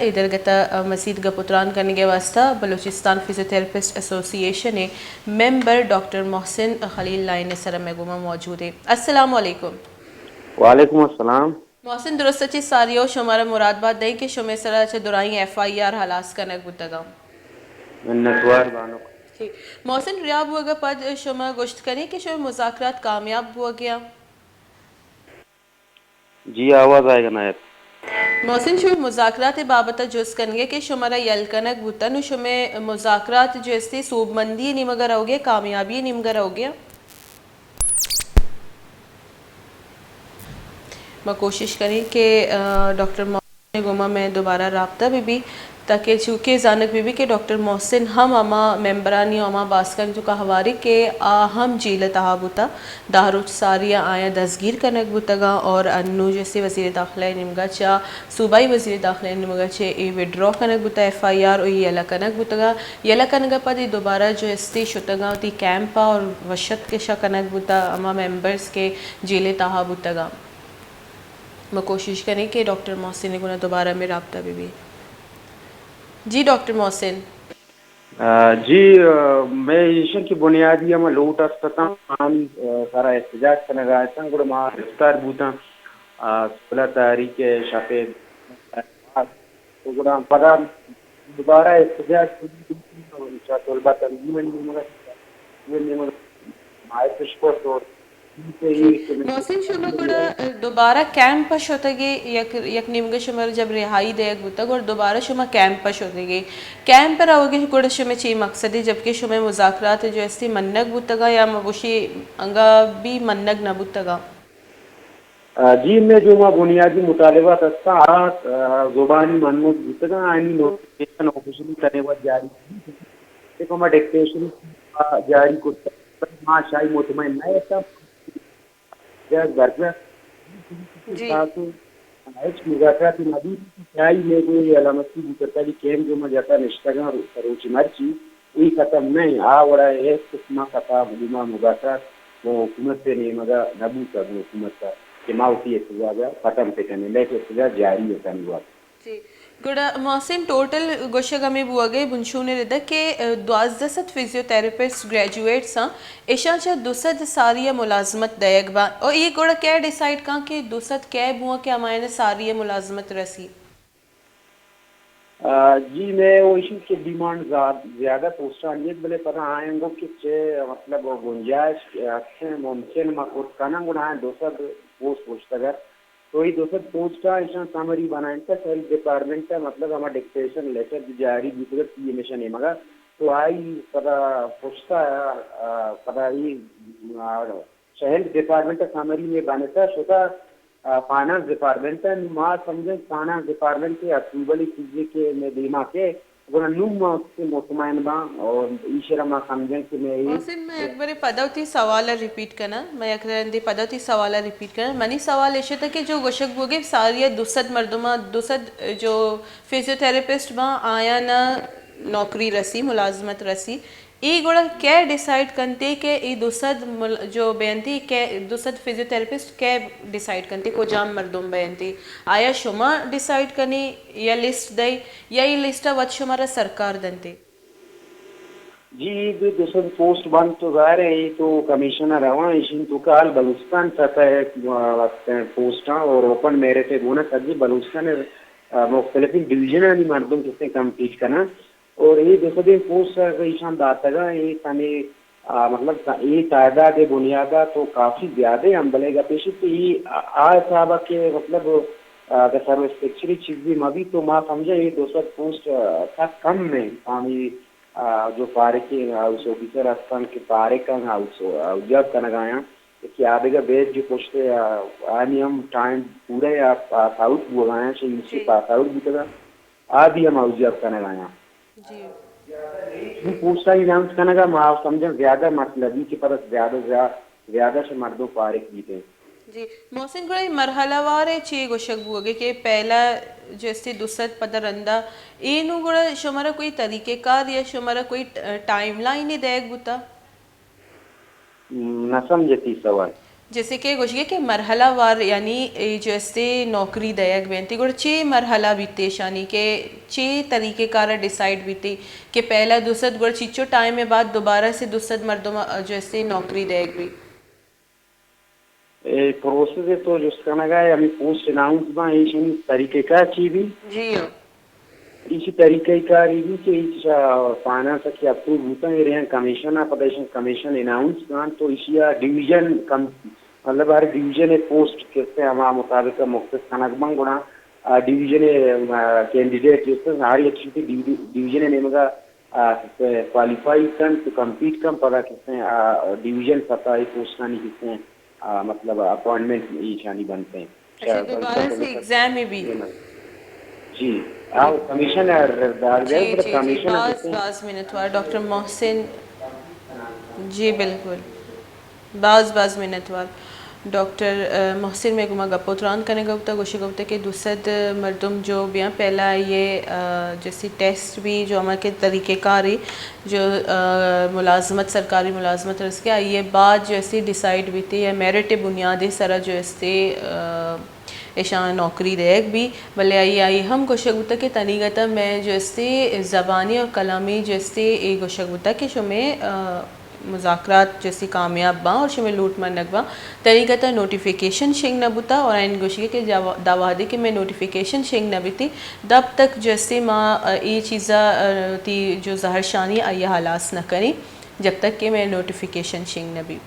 اے درگت ءَ مزید گپ ءُ تران کنگ ءِ واستہ بلوچستان فزیوتھراپسٹ ایسوسی ایشن ءِ ممبر ڈاکٹر محسن خلیل لائن ءِ سر ءَ مئے گوما موجود ایں۔ السلام علیکم۔ وعلیکم السلام۔ محسن، درست ءَ چہ ساری ءَ شمارا مراد بات دئیں کہ شمئے سر ءَ چہ درائیں ایف آئی آر ہلاس کنگ بوتگ اَنت۔ منتوار بانک۔ ٹھیک۔ محسن، رہا بوگ ءَ پد شما گوشت کنیں کہ شمئے مذاکرات کامیاب بوگ ءَ اَنت؟ جی، آواز آئے گا نہ ات۔ محسن، شمئے مذاکرات ءِ بابت ءَ جست کنگ ءَ کہ شمارا یل کنگ بوتگ، نوں شمئے مذاکرات جو استی سوبمندی ءِ نیمگ ءَ روگ ءَ، کامیابی ءِ نیمگ ءَ روگ ءَ؟ ما کوشش کنیں کہ، آ، ڈاکٹر محسن ءِ گوما مئے دوبارہ رابطہ بہ بی، تاکہ چوکہ زانگ بہ بی کہ ڈاکٹر محسن ہم ہما ممبرانی ءُ ہما باسکانی توکا ہواری کہ آ ہم جیل ءِ تہا بوتگ۔ دہ روچ ساری ءَ آیاں دزگیر کنگ بوتگ اَنت اور انوں جو استی وزیر داخلہ ءِ نیمگ ءَ چہ، صوبائی وزیر داخلہ ءِ نیمگ ءَ چہ اے وڈرا کنگ بوتگ ایف آئی آر ءُ اے یلہ کنگ بوتگ اَنت۔ یلہ کنگ ءَ پد اے دوبارہ جو استی شتگ اَنت وتی کیمپ ءَ اور وشت کش ءَ کنگ بوتگ ہما ممبرز کہ جیل ءِ تہا بوتگ اَنت۔ ما کوشش کنیں کہ ڈاکٹر محسن ءِ گونا دوبارہ مئے رابطہ بہ بی۔ جی ڈاکٹر محسن۔ آ، جی، آ، مئے ایشاں کہ بنیادی ہما لوٹ است اتاں، آنی، آ، سرا احتجاج کنگا اتاں، گڑا ما گرفتار بوتاں، آ، سولہ تاریخ ءِ شپ ءَ۔ تو گڑا پدا دوبارہ احتجاج کنگا اتاں، چا طلبہ تنظیم ءِ نیمگ ءَ، نیمگ ءَ ماہے پیش کت اور محسن، شما گڑا دوبارہ کیمپ ءَ شتگ ئے، یک، یک نیمگے شما جب رہائی دیگ بوتگ اور دوبارہ شما کیمپ ءَ شتگ ئے۔ کیمپ ءَ روگ ءِ گڑا شمئے چی مقصد اِنت، جبکہ شمئے مذاکرات جو استی منگ بوتگ اَنت یا ما گوشی انگا بھی منگ نہ بوتگ اَنت؟ آ، جی، مئے جو ما بنیادی مطالبات ہستاں، آ، آ، زبانی منگ بوتگ اَنت، آنی نوٹیفکیشن آفیشلی تنے وت جاری، کہ ما ڈکٹیشن جاری کرتگ، ما شاہی مطمئن نہ اتاں۔ جاز برجاہ۔ جی۔ تاسو ہچ مذاکرات نہ بیت، چاہی مئے گوں اے علامتی بوتگ، کیمپ جو ما جتا نشتگاں رو-، روچ مرچی، اے ختم نہ اِنت۔ آ وڑا ہچ قسم ءَ خطاب گوں ما مذاکرات گوں حکومت ءِ نیمگ ءَ نہ بوتگ، گوں حکومت ءَ کہ ما وتی احتجاج ءَ ختم بکنیں، بلکہ احتجاج جاری اِنت تنی وقت۔ جی۔ گڑا محسن، ٹوٹل گوشگ ہمے بوگ ءَ بنشون ءِ ردا کہ، ءَ، دوازدہ سد فزیوتھراپسٹ گریجویٹس آں، ایشاں چہ دو سد ساری ءَ ملازمت دئیگ باں۔ او اے گڑا کئے ڈیسائیڈ کاں کہ دو سد کئے بواں کہ ہمایان ءَ ساری ءَ ملازمت رسی؟ آ، جی، مئے او ایشی کہ ڈیمانڈ زیاد-، زیادہ پوسٹانی اِنت، بلے پدا آیاں گوں کہ چہ مطلب گنجائش ہستیں، ممکن ما کرت کناں، گڑا آیاں دو سد پوسٹ گوشتگ اَت۔ تو اے دو سد پوسٹ ءَ ایشاں سمری بنائینتگ، ہیلتھ ڈیپارٹمنٹ ءَ، مطلب، ہما ڈکٹیشن لیٹر جو جاری بوتگ اَت سی ایم ایشاں نیمگ ءَ، تو آئی پدا پشت ءَ، آ، پدا اے، آ، چہ ہیلتھ ڈیپارٹمنٹ ءَ سمری مئے بنتہ شتہ، آ، فائنانس ڈیپارٹمنٹ ءَ۔ نوں ما سمجھیں فائنانس ڈیپارٹمنٹ ءِ اپروول ءِ چیزے کہ مئے دیما کئیت، گڑا نوں ما وت مطمئن باں اور ایشرا ما سمجھیں کہ مئے اے محسن، من یک برے پدا وتی سوال ءَ ریپیٹ کناں، من یک رندے پدا وتی سوال ءَ ریپیٹ کناں۔ منی سوال ایش اتگ کہ جو گوشگ بوگ ءَ ساری ءَ دو سد مردماں، دو سد جو فزیوتھراپسٹ باں، آیاں ءَ نوکری رسی، ملازمت رسی، اے گڑا کئے ڈیسائیڈ کنت ئے کہ اے دو سد مل-، جو بینت ئے، کئے دو سد فزیوتھراپسٹ کئے ڈیسائیڈ کنت ئے، کجام مردم بینت ئے؟ آیا شما ڈیسائیڈ کن ئے یا لسٹ دئے یا اے لسٹ ءَ وت شمارا سرکار دنت ئے؟ جی، اے دو سد پوسٹ بنت تو ظاہر ہے اے تو کمیشن ءَ رواں، ایشی توکا حال بلوچستان سطح ءَ، آ، پوسٹاں اور اوپن میرٹ ءَ گون ءَ سجیں بلوچستان ءِ، آ، مختلفیں ڈویژنانی مردم کسے کمپیٹ کناں۔ اور اے دو سدیں پوسٹ اگہ ایشاں داتگاں، اے تنے، آ، مطلب، اے تعداد ءِ بنیاد ءَ تو کافی زیادہ ہم، بلے گپ ایش کہ اے آ، آ حساب ءَ کہ، مطلب، آ، اگہ سروس سیکٹری چیزے مہ بیت تو ما سمجھاں اے دو سد پوسٹ، آ، سک کم ایں۔ آمی، آ، جو فارغیں ہاؤس آفیسر ہستن کہ فارغ ایں، ہاؤس، آ، جاب کنگایاں، کہ آ دگہ بیچ جو پشت، آ، آنی ہم ٹائم پورا یا پاس آؤٹ بوگایاں، شہ یونیورسٹی جی۔ پاس آؤٹ بوتگاں۔ آ بھی ہم اوجاب کنگ آیاں۔ جی۔ نوں پوسٹانی اناؤنس کنگ ءَ ما سمجھاں زیادہ مسئلہ بی کہ پدا زیادہ زیا-، زیادہ شہ مردم فارغ بیت انت۔ جی۔ محسن، گڑا اے مرحلہ وار ءَ چے گوشگ بوگ ءَ کہ پہلا جو استی دو سد پدا رندا، اے نوں گڑا شمارا کوئی طریقہ کار یا شمارا کوئی ٹ-، ٹائم لائن دیگ بوتا؟ نہ سمجھتی سوال۔ جیسے کہ گوشگے کہ مرحلہ وار یعنی اے جو استے نوکری دئیگ بینتی، گڑا چے مرحلہ بیتے ایشانی کہ چے طریقہ کار ڈیسائیڈ بیتے کہ پہلا دو سد گڑا چیچو ٹائم بعد دوبارہ سے دو سد مردم جو استے نوکری دئیگ بی؟ اے پروسیس تو جست کنگا ہے، ہمیں پوسٹ اناؤنس باں، ایشانی طریقہ کار چی بی؟ جی ہاں۔ ایشی طریقہ کار ای بی کہ ایشی فائنانس کی اپروو بوتن، اے رہن کمیشن ء، پدا ایشن کمیشن اناؤنس کن تو ایشی ء ڈویژن کم، مطلب ہر ڈویژن ء پوسٹ کسے ہما مطابق مختص کنگ بن، گڑا آ ڈویژن ء، آ، کینڈیڈیٹ جست ہر یک شی ڈویژن ء نیمگا، آ، کوالیفائی کن تو کمپیٹ کن، پدا کسے آ ڈویژن سطح ء پوسٹانی کسے آ، مطلب اپوائنٹمنٹ ایشانی بنت ہیں۔ اچھا، دوبارہ سے ایگزام ہی بھی؟ جی، آؤ کمیشن دار جی، جی، جی، کمیشن باز، باز منتوار ڈاکٹر محسن۔ جی، بالکل۔ باز، باز منتوار۔ ڈاکٹر، آ، محسن میں گما گپ و تران کرنے گا ہوتا، گوشے گا ہوتا کہ دو سد مردم جو بیاں پہلا یہ، آ، جیسی ٹیسٹ بھی جو ہمارے طریقہ کار ہے، جو، آ، ملازمت، سرکاری ملازمت رس کے آئی ء بعد جو استے ڈیسائیڈ بیتے یا میرٹ بنیاد سرا جو استے، آ، ایشاں نوکری دیگ بی، بلے آئی، آئی ہم گوشگ بوتا کہ تنیگتا میں جو استے زبانی اور کلامی جو استے اے گوشگ بوتا کہ شمے، آ، مذاکرات جو استے کامیاب باں اور شمے لوٹ منگ باں۔ تنیگتا نوٹیفیکیشن شنگ نہ بوتا اور آئین گوشگے کہ جا-، دا وہدے کہ میں نوٹیفیکیشن شنگ نہ بیتی، دب تک جو استے ما، آ، اے چیزا، آ، تی جو زہر شانی آئی ہلاس نہ کنیں، جب تک کہ میں نوٹیفیکیشن شنگ نہ بی۔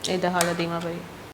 اے دا حالا دیما بری۔